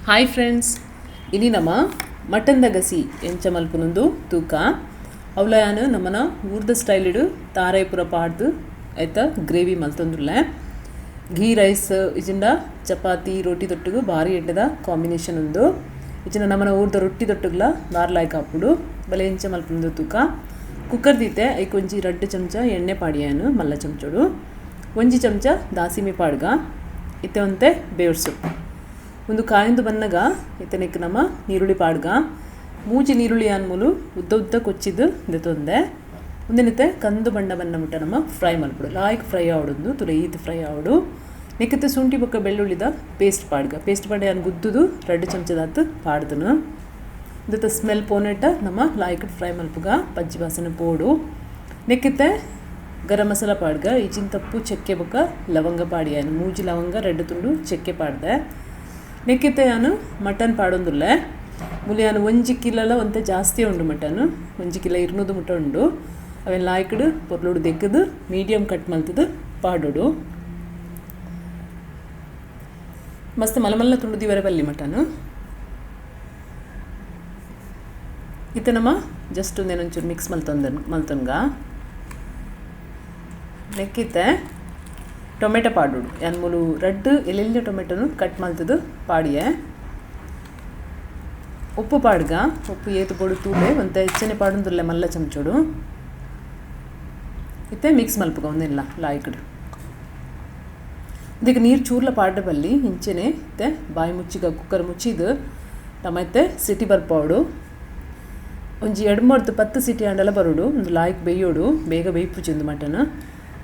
Hi friends, ಇನಿ ನಮ mutton the ಗಸಿ ಎಂಚ ಮಲ್ಪುನುಂದು ತೂಕ. ಅವಲಯಾನು ನಮ್ಮನ ಊರ್ದ ಸ್ಟೈಲಿಡು ತಾರೈಪುರ ಪಾಡ್ದು ಐತ ಗ್ರೇವಿ ಮಲ್ತೊಂದುಲ್ಲೆ. ಘೀ ರೈಸ್ ಇಜಿಂಡ ಚಪಾತಿ ರೋಟಿ ದೊಟ್ಟುಗು ಬಾರಿ ಎಡ್ಡೆದ ಕಾಂಬಿನೇಷನ್ ಉಂದು. ಇಜಿಂಡ ನಮ್ಮನ ಊರ್ದ ರೊಟ್ಟಿ ದೊಟ್ಟುಗುಲ ಬಾರ್ ಲಾಯ್ಕ್ ಆಪುಂಡು. ಬಲೆ ಎಂಚ ಮಲ್ಪುನುಂದು ತೂಕ. ಕುಕ್ಕರ್ ದೀತೆ, ಐಕ್ ಒಂಜಿ 2 ಚಮಚ ಎಣ್ಣೆ ಪಾಡಿಯಾನು ಮಲ್ಲ ಚಮಚೋಡು, 1 ಚಮಚ ದಾಸಿಮಿ ಪಾಡ್ಗ. ಇತ್ತೆ ಒಂತೆ ಬೇವ್ರ ಸೊಪ್ಪು ಒಂದು ಕಾಯೊಂದು ಬನ್ನಗ ಇತ್ತನೆಕ್ ನಮ್ಮ ನೀರುಳ್ಳಿ ಪಾಡ್ಗ. 3 ನೀರುಳ್ಳಿ ಆನ್ಮೂಲು ಉದ್ದ ಉದ್ದ ಕೊಚ್ಚಿದ್ದು ದೆತೊಂದೆ. ಉಂದೆನಿತ್ತೆ ಕಂದು ಬಣ್ಣ ಬಣ್ಣ ಮುಟ್ಟ ನಮ್ಮ ಫ್ರೈ ಮಲ್ಪಡು. ಲಾಯ್ಕ್ ಫ್ರೈ ಆವಡೊಂದು ತುಲೆ ಈತ್ ಫ್ರೈ ಆವಡು. ನೆಕ್ಕಿತ್ತೆ ಶುಂಠಿ ಬೊಕ್ಕ ಬೆಳ್ಳುಳ್ಳಿದ ಪೇಸ್ಟ್ ಪಾಡ್ಗ. ಪೇಸ್ಟ್ ಪಾಡ ಯಾನ್ ಗುದ್ದುದು 2 ಚಮಚದಾತ್ ಪಾಡ್ದನು. ಉಂದೆತ ಸ್ಮೆಲ್ ಪೋನೆಟ್ಟ ನಮ್ಮ ಲಾಯ್ಕ್ ಫ್ರೈ ಮಲ್ಪುಗ, ಪಜ್ಜಿ ವಾಸನೆ ಪೋಡು. ನೆಕ್ಕಿತ್ತೆ ಗರಂ ಮಸಾಲ ಪಾಡ್ಗ. ಇಚಿನ ತಪ್ಪು ಚಕ್ಕೆ ಬೊಕ್ಕ ಲವಂಗ ಪಾಡಿಯಾನು, 3 ಲವಂಗ 2 ತುಂಡು ಚಕ್ಕೆ ಪಾಡ್ದೆ. ನೆಕ್ಕಿತ್ತೆ ಯಾನು ಮಟನ್ ಪಾಡೊಂದುಲ್ಲೆ. ಮುಲಿಯಾನು 1 ಕಿಲೋಲ ಒಂತೆ ಜಾಸ್ತಿ ಉಂಡು ಮಟನ್, 1 ಕಿಲೋ 200 ಮುಟ್ಟ ಉಂಡು. ಅವೆನ್ ಲಾಯ್ಕಡು ಪೊರ್ಲುಡು ದೆಕ್ಕದು ಮೀಡಿಯಂ ಕಟ್ ಮಲ್ತದು ಪಾಡೋಡು. ಮಸ್ತ್ ಮಲ್ಲ ಮಲ್ಲ ತುಂಡು ದಿವರೆ ಬಲ್ಲಿ ಮಟನ್. ಇತ್ತೆ ನಮ್ಮ ಜಸ್ಟ್ ಒಂದೇನೊಂಚೂರು ಮಿಕ್ಸ್ ಮಲ್ತೊಂಗ. ನೆಕ್ಕಿತ್ತೆ ಟೊಮೆಟೊ ಪಾಡೋಡು. ಯಾನ್ ಮೂಲು 2 ಎಲ್ಲೆಲ್ಲ ಟೊಮೆಟೊನು ಕಟ್ ಮಲ್ತದು ಪಾಡಿಯೆ. ಉಪ್ಪು ಪಾಡ್ಗ. ಉಪ್ಪು ಏತು ಪೊಡು ತೂಲೆ, ಒಂತೆ ಹೆಚ್ಚನೆ ಪಾಡೊಂದುಲ್ಲೆ ಮಲ್ಲ ಚಮಚೋಡು. ಇತ್ತೆ ಮಿಕ್ಸ್ ಮಲ್ಪುಗ ಒಂದೆಲ್ಲ ಲಾಯ್ಕಡು. ಇದಕ್ಕೆ ನೀರು ಚೂರ್ಲ ಪಾಡ್ಡ ಬಲ್ಲಿ ಇಂಚೆನೆ. ಇತ್ತೆ ಬಾಯಿ ಮುಚ್ಚಿಗ ಕುಕ್ಕರ್ ಮುಚ್ಚಿದು ನಮ್ಮ ಇತ್ತೆ ಸಿಟಿ ಬರ್ಪಾವಡು. ಒಂಜಿ 2 3 10 ಸಿಟಿ ಆಂಡಲ ಬರೋಡು. ಒಂದು ಲಾಯ್ಕ್ ಬೇಯೋಡು, ಬೇಗ ಬೇಯ್ಪುಜಿ ಒಂದು ಮಟನ್.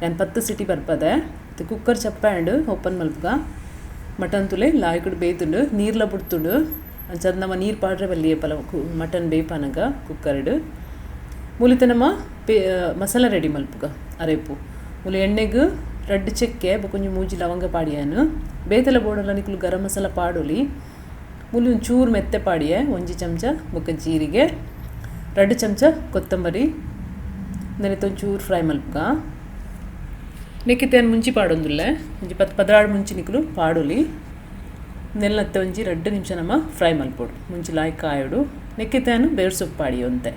ಯಾನ್ 10 ಸಿಟಿ ಬರ್ಪದೆ. ಇತ್ತೆ ಕುಕ್ಕರ್ ಚಪ್ಪಾಂಡು ಓಪನ್ ಮಲ್ಪುಗ. ಮಟನ್ ತುಲೆ ಲಾಯ್ಕಡು ಬೇಯ್ತುಂಡು, ನೀರ್ಲ ಬುಡ್ತುಂಡು. ಅಂಚಾದ್ ನಮ್ಮ ನೀರು ಪಾಡ್ರೆ ಬಲ್ಲಿ ಪಲ ಮಟನ್ ಬೇಯ್ಪಾನಗ ಕುಕ್ಕರ್ಡು. ಮೂಲಿತ ನಮ್ಮ ಮಸಾಲ ರೆಡಿ ಮಲ್ಪುಗ. ಅರೇಪು ಮೂಲು ಎಣ್ಣೆಗ್ 2 ಚಕ್ಕೆ ಬೊಕ ಒಂಜಿ 3 ಲವಂಗ ಪಾಡಿಯಾನು. ಬೇತೆಲ ಬೋಡಲ ನಿಕುಲು ಗರಂ ಮಸಾಲ ಪಾಡೊಲಿ. ಮೂಲು ಒಂಚೂರು ಮೆತ್ತೆ ಪಾಡಿಯೆ, 1 ಚಮಚ ಬೊಕ ಜೀರಿಗೆ, 2 ಚಮಚ ಕೊತ್ತಂಬರಿ. ನೆನೆತ ಒಂಚೂರು ಫ್ರೈ ಮಲ್ಪುಗ. ನೆಕ್ಕಿತ್ತೆ ಮುಂಚಿ ಪಾಡೊಂದುಲ್ಲೆ, ಒಂಜಿ 10 16 ಮುಂಚಿ ನಿಕುಲು ಪಾಡೊಲಿ. ನೆಲ್ಲತ್ತೆ ಒಂಜಿ 2 ನಿಮಿಷ ನಮ್ಮ ಫ್ರೈ ಮಲ್ಪೊಡು. ಮುಂಚಿ ಲಾಯ್ಕ್ ಕಾಯೋಡು. ನೆಕ್ಕಿತ್ತೆ ಬೇವ್ರ ಸೊಪ್ಪು ಪಾಡಿ ಒಂತೆ.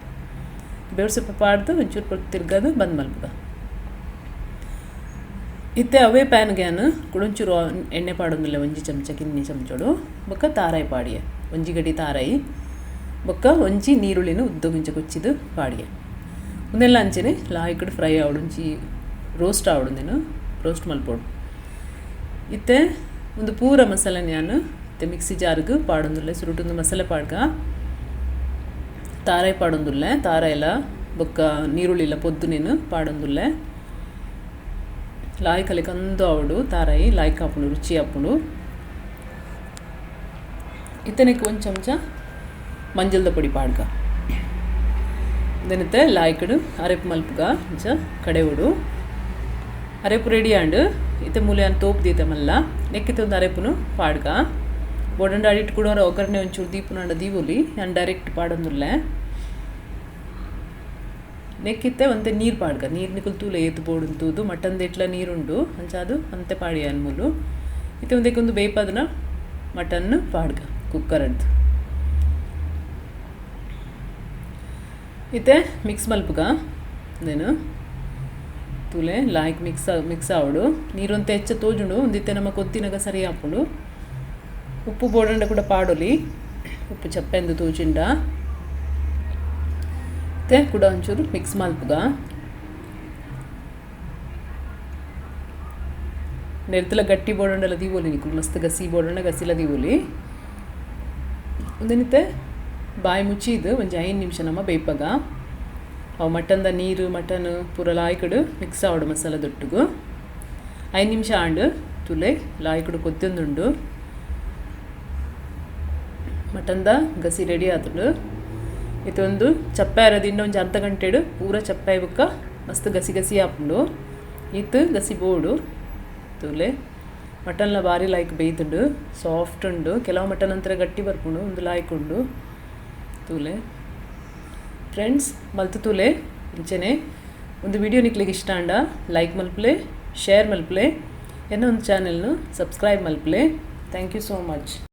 ಬೇವ್ರ ಸೊಪ್ಪು ಪಾಡ್ದು ಒಂಚೂರು ಪೊರ್ತು ತಿರ್ಗದು ಬಂದ್ ಮಲ್ಪುಗ. ಇತ್ತೆ ಅವೇ ಪ್ಯಾನ್ಗೆ ಕುಡೊಂಚೂರು ಎಣ್ಣೆ ಪಾಡೊಂದುಲ್ಲೆ, 1 ಚಮಚ ಕಿನ್ನಿ ಚಮಚೋಡು. ಬೊಕ್ಕ ತಾರಾಯಿ ಪಾಡಿಯೆ, 1 ಗಡಿ ತಾರಾಯಿ ಬೊಕ್ಕ 1 ನೀರುಳ್ಳಿನ ಉದ್ದ ಮುಂಚೆ ಕೊಚ್ಚಿದು ಪಾಡಿಯೆ. ಉಂದೆಲ್ಲ ಅಂಚೆನೆ ಲಾಯ್ಕಡು ಫ್ರೈ ಆವಡು, ಒಂಜಿ ರೋಸ್ಟ್ ಆವಡು, ನೀನು ರೋಸ್ಟ್ ಮಲ್ಪೊಡು. ಇತ್ತೆ ಒಂದು ಪೂರ ಮಸಾಲೆ ನಾನು ಇತ್ತೆ ಮಿಕ್ಸಿ ಜಾರ್ಗ್ ಪಾಡೊಂದುಲ್ಲೆ. ಸುರುಟೊಂದು ಮಸಾಲೆ ಪಾಡ್ಗ, ತಾರಾಯಿ ಪಾಡೊಂದುಲ್ಲೆ. ತಾರಾಯಿಲ ಬೊಕ್ಕ ನೀರುಳ್ಳಿಲ ಪೊದ್ದು ನೀನು ಪಾಡೊಂದುಲ್ಲೆ. ಲಾಯ್ಕಲೆ ಕಂದು ಆವಡು, ತಾರಾಯಿ ಲಾಯ್ಕ್ ಆಪುಂಡು, ರುಚಿ ಆಪುಂಡು. ಇತ್ತನೆಕ್ 1 ಚಮಚ ಮಂಜಲ್ದ ಪೊಡಿ ಪಾಡ್ಗ. ದೆನತೆ ಲಾಯ್ಕಡು ಅರೆಪು ಮಲ್ಪುಗ, ಇಂಚ ಕಡೆವುಡು. ಅರೆಪು ರೆಡಿ ಆಂಡು. ಇತ್ತೆ ಮೂಲೆ ತೋಪು ದೀತೆ ಮಲ್ಲ. ನೆಕ್ಕಿತ್ತೆ ಒಂದು ಅರೆಪುನು ಪಾಡ್ಗ. ಬೋಡಂಡ ಅಡಿಟ್ ಕೂಡ ಒಗ್ಗರಣೆ ಒಂಚೂರು ದೀಪುನಾಂಡ ದೀವೊಲಿ, ಯಾನ್ ಡೈರೆಕ್ಟ್ ಪಾಡೊಂದುಲ್ಲೆ. ನೆಕ್ಕಿತ್ತೆ ಒಂತೆ ನೀರು ಪಾಡ್ಗ. ನೀರು ನಿಕುಲು ತೂಲೆ ಏತು ಬೋಡುಂದು ತೂದು. ಮಟನ್ ಎಟ್ಲ ನೀರುಂಡು ಅಂಚಾದು ಅಂತೆ ಪಾಡಿ ಮೂಲು. ಇತ್ತೆ ಒಂದಕ್ಕೊಂದು ಬೇಯ್ಪದನ ಮಟನ್ ಪಾಡ್ಗ ಕುಕ್ಕರದ್ದು. ಇತ್ತೆ ಮಿಕ್ಸ್ ಮಲ್ಪುಗ. ಅದೇನು ತೂಲೆ ಲಾಯ್ಕ್ ಮಿಕ್ಸ್ ಮಿಕ್ಸ್ ಆವಡು. ನೀರೊಂತೆ ಹೆಚ್ಚ ತೋಜುಂಡು. ಒಂದಿತ್ತೆ ನಮ್ಮ ಕೊದ್ದಿನಾಗ ಸರಿ ಆಪುಂಡು. ಉಪ್ಪು ಬೋಡಂಡ ಕೂಡ ಪಾಡೊಲಿ, ಉಪ್ಪು ಚಪ್ಪೆಂದು ತೋಜಿಂಡ. ಇತ್ತೆ ಕೂಡ ಒಂಚೂರು ಮಿಕ್ಸ್ ಮಲ್ಪುಗ. ನೆರ್ತಲ ಗಟ್ಟಿ ಬೋಡಂಡಲ ದೀವೊಲಿ ನಿಕುಲು, ಮಸ್ತ್ ಗಸಿ ಬೋಡಂಡ ಗಸಿಲ ದೀವೊಲಿ. ಒಂದೆನಿತ್ತೆ ಬಾಯಿ ಮುಚ್ಚಿದು ಒಂಜಿ 5 ನಿಮಿಷ ನಮ್ಮ ಬೇಯ್ಪಗ. ಅವು ಮಟನ್ದ ನೀರು ಮಟನ್ ಪೂರ ಲಾಯ್ಕಡು ಮಿಕ್ಸ್ ಆವಡು ಮಸಾಲ ದೊಟ್ಟುಗು. 5 ನಿಮಿಷ ಆಂಡು ತುಲೆ ಲಾಯ್ಕಡು ಕೊತ್ತೊಂದುಂಡು. ಮಟನ್ದ ಗಸಿ ರೆಡಿ ಆತುಂಡು. ಇದೊಂದು ಚಪ್ಪೆ ಅರದಿಂದ ಒಂಜಿ ಅರ್ಧ ಗಂಟೆಡು ಪೂರ ಚಪ್ಪೆ ಬೊಕ್ಕ ಮಸ್ತ್ ಗಸಿ ಗಸಿ ಆಪುಂಡು. ಇತ್ತು ಗಸಿ ಬೋಡು. ತೂಲೆ ಮಟನ್ಲ ಬಾರಿ ಲಾಯ್ಕ್ ಬೇಯ್ತುಂಡು, ಸಾಫ್ಟ್ ಉಂಡು. ಕೆಲವು ಮಟನ್ ಅಂತರ ಗಟ್ಟಿ ಬರ್ಪುಂಡು, ಒಂದು ಲಾಯ್ಕ್ ಉಂಡು. ತೂಲೆ ಫ್ರೆಂಡ್ಸ್, ಮಲ್ತು ತೂಲೆ ಇಂಚೆನೆ. ಒಂದು ವಿಡಿಯೋ ನಿಕ್ಲೆಗ್ ಇಷ್ಟ ಆಂಡ ಲೈಕ್ ಮಲ್ಪಲೆ, ಶೇರ್ ಮಲ್ಪಲೆ, ಎನ್ನ ಒಂದು ಚಾನೆಲ್ನು subscribe ಮಲ್ಪಲೆ. Thank you so much.